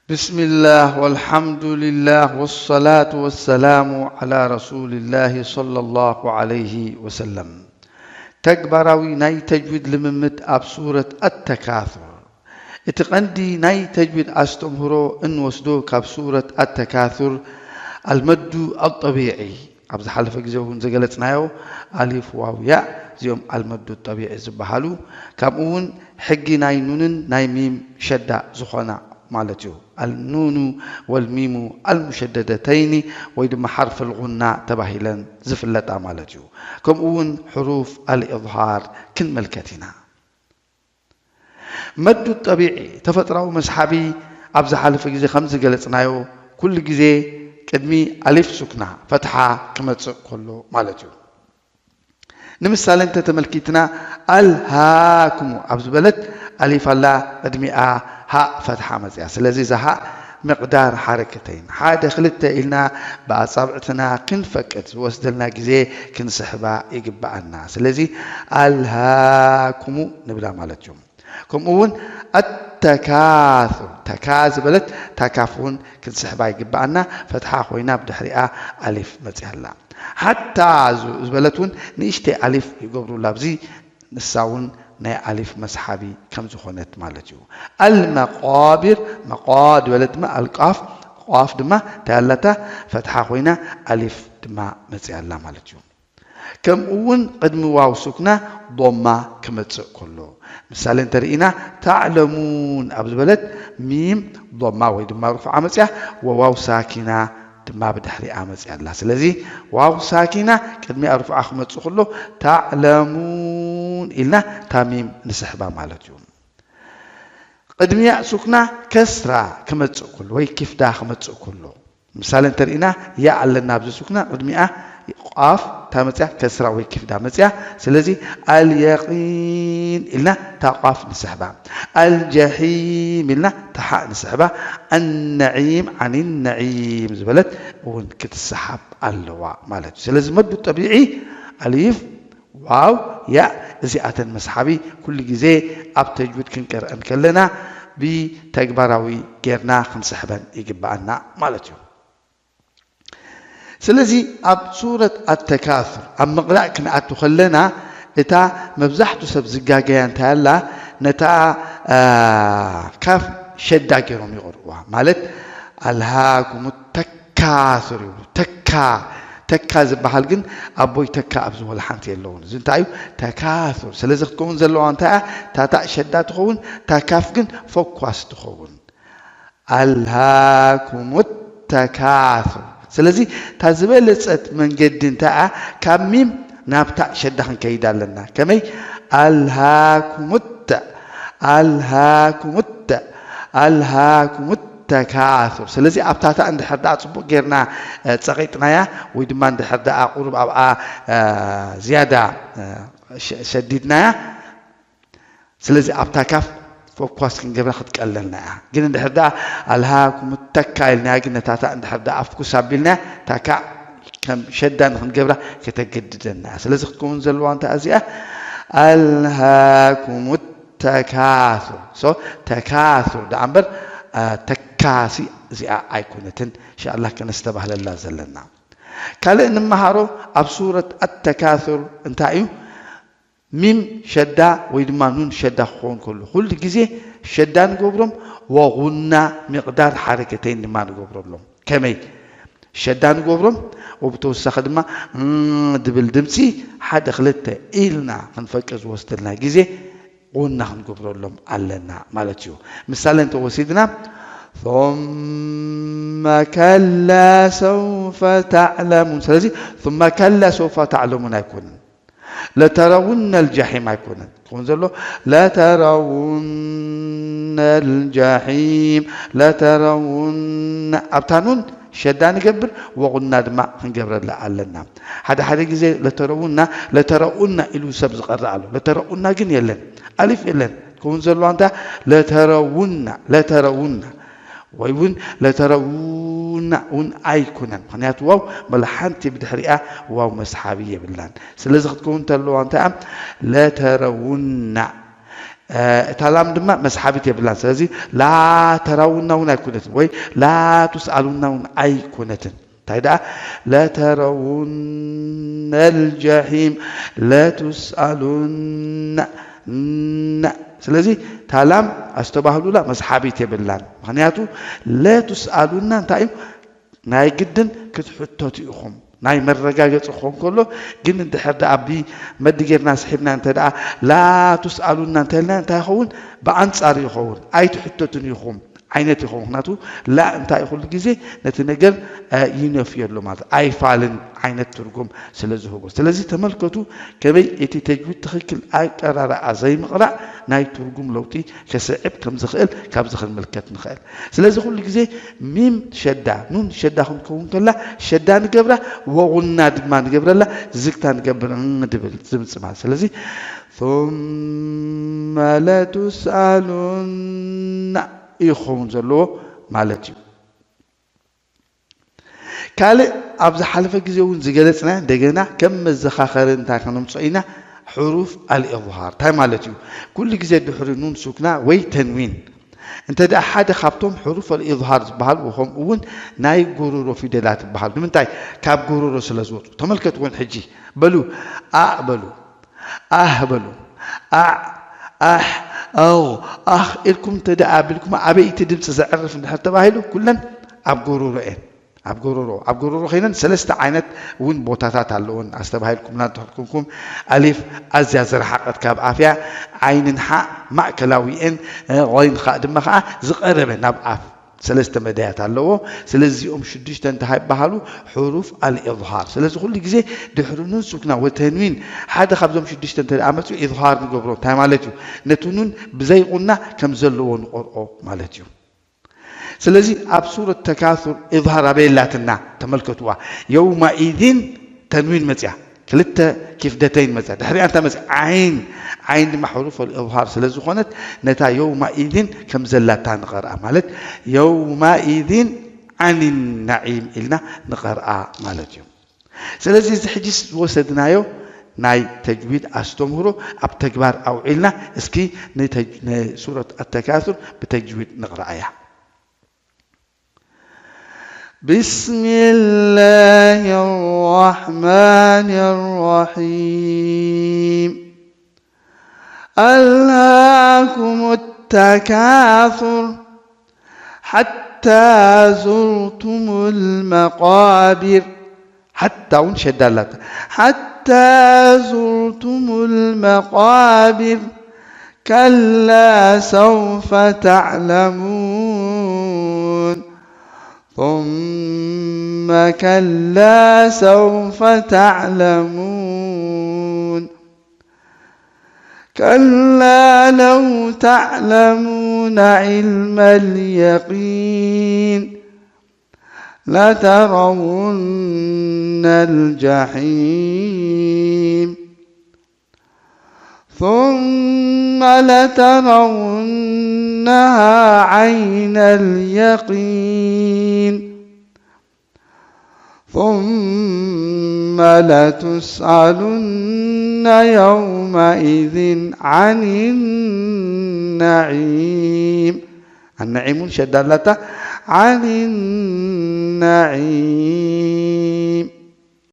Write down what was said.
ብስሚላህ ወልሓምዱሊላህ ወሰላቱ ወሰላሙ ዓላ ረሱሊላህ ሰለላሁ ዓለይሂ ወሰለም። ተግባራዊ ናይ ተጅዊድ ልምምድ ኣብ ሱረት ኣተካሱር። እቲ ቀንዲ ናይ ተጅዊድ ኣስተምህሮ እንወስዶ ካብ ሱረት ኣተካሱር ኣልመዱ ኣጠቢዒ፣ ኣብ ዝሓለፈ ግዜ እውን ዝገለጽናዮ ኣሊፍ ዋው ያእ እዚኦም ኣልመዱ ጠቢዒ ዝበሃሉ፣ ከምኡ እውን ሕጊ ናይ ኑንን ናይ ሚም ሸዳ ዝኾና ማለት እዩ። ኣልኑኑ ወልሚሙ ኣልሙሸደደተይኒ ወይ ድማ ሓርፍ ልጉና ተባሂለን ዝፍለጣ ማለት እዩ። ከምኡ እውን ሕሩፍ ኣልኢዝሃር ክንምልከት ኢና። መዱ ጠቢዒ ተፈጥራዊ መስሓቢ ኣብ ዝሓለፈ ግዜ ከም ዝገለጽናዮ ኩሉ ግዜ ቅድሚ ኣሊፍ ሱክና ፈትሓ ክመጽእ ከሎ ማለት እዩ። ንምሳሌ እንተተመልኪትና ኣልሃኩሙ ኣብ ዝበለት ኣሊፍ ኣላ ቅድሚኣ ሃእ ፈትሓ መጽያ። ስለዚ እዛ ሃእ ምቕዳር ሓረከተይን ሓደ ክልተ ኢልና ብኣጻብዕትና ክንፈቅድ ዝወስደልና ግዜ ክንስሕባ ይግብኣና። ስለዚ ኣልሃኩሙ ንብላ ማለት እዩ። ከምኡ እውን ኣተካሱር ተካ ዝበለት ታካፍ እውን ክንስሕባ ይግብኣና። ፈትሓ ኮይና ብድሕሪኣ ኣሊፍ መጽያ ኣላ። ሓታ ዝበለት እውን ንእሽተይ ኣሊፍ ይገብሩላ ኣብዚ ንሳ እውን ናይ ኣሊፍ መስሓቢ ከም ዝኾነት ማለት እዩ። ኣልመቃቢር መቃ ዝበለት ድማ ኣልቃፍ ቋፍ ድማ እንታይ ኣለታ ፈትሓ ኮይና ኣሊፍ ድማ መጽያ ኣላ ማለት እዩ። ከምኡ እውን ቅድሚ ዋው ሱክና ዶማ ክመጽእ ከሎ ምሳሌ እንተርኢና ታዕለሙን ኣብ ዝበለት ሚም ዶማ ወይ ድማ ርፉዓ መጽያ ወዋው ሳኪና ድማ ብድሕሪኣ መጽያ ኣላ። ስለዚ ዋው ሳኪና ቅድሚኣ ርፉዓ ክመጽእ ከሎ ታዕለሙን ኢልና ታሚም ንስሕባ ማለት እዩ። ቅድሚያ ሱክና ከስራ ክመጽእ ከሎ ወይ ኪፍዳ ክመጽእ ከሎ ምሳሌ እንተርኢና ያ ኣለና ኣብዚ ሱክና ቅድሚኣ ቋፍ እንታይ መጽያ ከስራ ወይ ኪፍዳ መጽያ። ስለዚ ኣልየቂን ኢልና እታ ቋፍ ንስሕባ። ኣልጀሒም ኢልና እታ ሓእ ንስሕባ። ኣነዒም ዓኒ ነዒም ዝበለት እውን ክትሰሓብ ኣለዋ ማለት እዩ። ስለዚ መዱ ጠቢዒ ኣሊፍ ዋው ያእ እዚኣተን መስሓቢ ኩሉ ግዜ ኣብ ተጅዊድ ክንቀርአን ከለና ብተግባራዊ ጌርና ክንስሕበን ይግብኣና ማለት እዩ። ስለዚ ኣብ ሱረት ኣተካሱር ኣብ ምቕራእ ክንኣቱ ከለና እታ መብዛሕቱ ሰብ ዝጋገያ እንታይ ኣላ ነታ ካፍ ሸዳ ገይሮም ይቐርዋ ማለት ኣልሃኩም ተካሱር ይብሉ። ተካ ተካ ዝበሃል ግን ኣቦይ ተካ ኣብዚ ወላ ሓንቲ የለውን። እዚ እንታይ እዩ? ተካሱር። ስለዚ ክትከውን ዘለዋ እንታይ እያ? ታታእ ሸዳ ትኸውን፣ ታካፍ ግን ፈኳስ ትኸውን። ኣልሃኩም ተካሱር። ስለዚ እታ ዝበለጸት መንገዲ እንታይ እያ? ካብ ሚም ናብ ታእ ሸዳ ክንከይድ ኣለና። ከመይ? ኣልሃኩም ተ ኣልሃኩም ተ ኣልሃኩም ተካሱር። ስለዚ ኣብታ ታእ እንድሕር ደኣ ጽቡቕ ጌርና ጸቒጥናያ ወይ ድማ እንድሕር ደኣ ቁሩብ ኣብኣ ዝያዳ ሸዲድናያ፣ ስለዚ ኣብታ ካፍ ፎኳስ ክንገብራ ክትቀለልና እያ። ግን እንድሕር ደኣ ኣልሃኩም ተካ ኢልናያ ግን ነታ ታእ እንድሕር ደኣ ኣፍኩስ ኣቢልናያ ታካ ከም ሸዳ ንክንገብራ ከተገድደና እያ። ስለዚ ክትከውን ዘለዋ እንታይ እዚኣ ኣልሃኩም ተካሱር። ሶ ተካሱር ደኣ እምበር ተካሲ እዚኣ ኣይኮነትን። እንሻኣላህ ከነስተባህለላ ዘለና ካልእ ንመሃሮ ኣብ ሱረት ኣተካሱር እንታይ እዩ? ሚም ሸዳ ወይ ድማ ኑን ሸዳ ክኸውን ከሎ ኩሉ ግዜ ሸዳ ንገብሮም ወጉና ሚቕዳር ሓረከተይን ድማ ንገብረሎም። ከመይ ሸዳ ንገብሮም? ወብተወሳኺ ድማ ድብል ድምፂ ሓደ ክልተ ኢልና ክንፈቅድ ዝወስደልና ግዜ ቁና ክንገብረሎም ኣለና ማለት እዩ። ምሳሌ እንተወሲድና ثم كلا سوف تعلمون። ስለዚ ثم كلا سوف تعلمون ኣይኮንን። ለተረውነ ልጃሒም ኣይኮነን ክኸውን ዘሎ ለተረውነ ልጃሒም ለተረውነ ኣብታ ኑን ሸዳ ንገብር ወቑና ድማ ክንገብረላ ኣለና። ሓደ ሓደ ግዜ ለተረውና ለተረኡና ኢሉ ሰብ ዝቐርእ ኣሎ። ለተረኡና ግን የለን፣ ኣሊፍ የለን። ክኸውን ዘለዋ እንታ ለተረውና ለተረውና ወይ እውን ለተረውና እውን ኣይኮነን። ምክንያቱ ዋው መለ ሓንቲ ብድሕሪኣ ዋው መስሓቢ የብላን። ስለዚ ክትከውን ተለዋ እንታይ ለተረውና እታ ላም ድማ መስሓቢት የብላን። ስለዚ ላ ተራውና እውን ኣይኮነትን ወይ ላ ቱስኣሉና እውን ኣይኮነትን። እንታይ ደኣ ለተረውነ ልጀሒም ለቱስኣሉና ና ስለዚ እታ ላም ኣስተባህሉላ መስሓቢት የብላን። ምክንያቱ ለቱስኣሉና እንታይ እዩ ናይ ግድን ክትሕተቱ ኢኹም ናይ መረጋገፂ ክኾን ከሎ ግን እንድሕር ደኣ ብ መዲ ጌርና ስሒብና እንተ ደኣ ላ ቱስኣሉና እንተልና እንታይ ይኸውን ብኣንፃር ይኸውን ኣይትሕተቱን ኢኹም ዓይነት ይኸውን ምክንያቱ ላ እንታይ ኩሉ ግዜ ነቲ ነገር ይነፍዮ ኣሎ ማለት ኣይፋልን ዓይነት ትርጉም ስለ ዝህቦ ስለዚ ተመልከቱ ከመይ እቲ ተጅዊድ ትኽክል ኣቀራርኣ ዘይምቕራእ ናይ ትርጉም ለውጢ ከስዕብ ከም ዝኽእል ካብዚ ክንምልከት ንኽእል ስለዚ ኩሉ ግዜ ሚም ሸዳ ኑን ሸዳ ክንከውን ከላ ሸዳ ንገብራ ወቑና ድማ ንገብረላ ዝግታ ንገብር ድብል ዝምፅእ ማለት ስለዚ ثم لتسألن እዩ ክኸውን ዘለዎ ማለት እዩ ካልእ ኣብ ዝሓለፈ ግዜ እውን ዝገለፅና እንደገና ከም መዘኻኸሪ እንታይ ከነምፅኦ ኢና ሕሩፍ ኣልኢظሃር እንታይ ማለት እዩ ኩሉ ግዜ ድሕሪ ኑን ሱክና ወይ ተንዊን እንተ ደኣ ሓደ ካብቶም ሕሩፍ ኣልኢظሃር ዝበሃል ወኸም እውን ናይ ጎሮሮ ፊደላት ዝበሃል ንምንታይ ካብ ጎሮሮ ስለ ዝወፁ ተመልከትዎን ሕጂ በሉ ኣእ በሉ ኣህ በሉ ኣዕ ኣሕ ኣው ኣኽ ኢልኩም እንተ ደኣ ኣቢልኩም ኣበይ እቲ ድምፂ ዘዕርፍ እንድሕር ተባሂሉ ኩለን ኣብ ጎሮሮ እየን ኣብ ጎሮሮ ኣብ ጎሮሮ ኮይነን ሰለስተ ዓይነት እውን ቦታታት ኣለዎን ኣስተባሂልኩምና እንተኮንኩም ኣሊፍ ኣዝያ ዝረሓቐት ካብ ኣፍያ ዓይንን ሓ ማእከላዊኤን ን ኻእ ድማ ከዓ ዝቐረበ ናብ ኣፍ ሰለስተ መዳያት ኣለዎ ስለዚ እዚኦም ሽዱሽተ እንታይ ይበሃሉ ሕሩፍ ኣልኢظሃር ስለዚ ኩሉ ግዜ ድሕሪ ኑን ሱክና ወተንዊን ሓደ ካብዞም ሽዱሽተ እንተ ደኣ መፅኡ ኢظሃር ንገብሮ እንታይ ማለት እዩ ነቲ ኑን ብዘይቁና ከም ዘለዎ ንቆርኦ ማለት እዩ ስለዚ ኣብ ሱረት ተካሱር ኢظሃር ኣበይ ኣላትና ተመልከትዋ የውማኢዚን ተንዊን መፅያ ክልተ ኪፍደተይን መፅያ ድሕሪኣ እንታይ መፅያ ዓይን ዓይን ድማ ሕሩፍ ኣልኢظሃር ስለ ዝኾነት ነታ የውማኢዚን ከም ዘላታ ንቐርኣ ማለት የውማኢዚን ዓን ናዒም ኢልና ንቐርኣ ማለት እዩ ስለዚ እዚ ሕጂ ዝወሰድናዮ ናይ ተጅዊድ ኣስተምህሮ ኣብ ተግባር ኣውዒልና እስኪ ንሱረት ኣተካሱር ብተጅዊድ ንቕረኣያ بسم الله الرحمن الرحيم ألهاكم التكاثر حتى زرتم المقابر حتى ون شدالات حتى زرتم المقابر كلا سوف تعلمون ثم كلا سوف تعلمون كلا لو تعلمون علم اليقين لترون الجحيم ثم لترونها عين اليقين ثم لتسألن يومئذ عن النعيم النعيم شدالة عن النعيم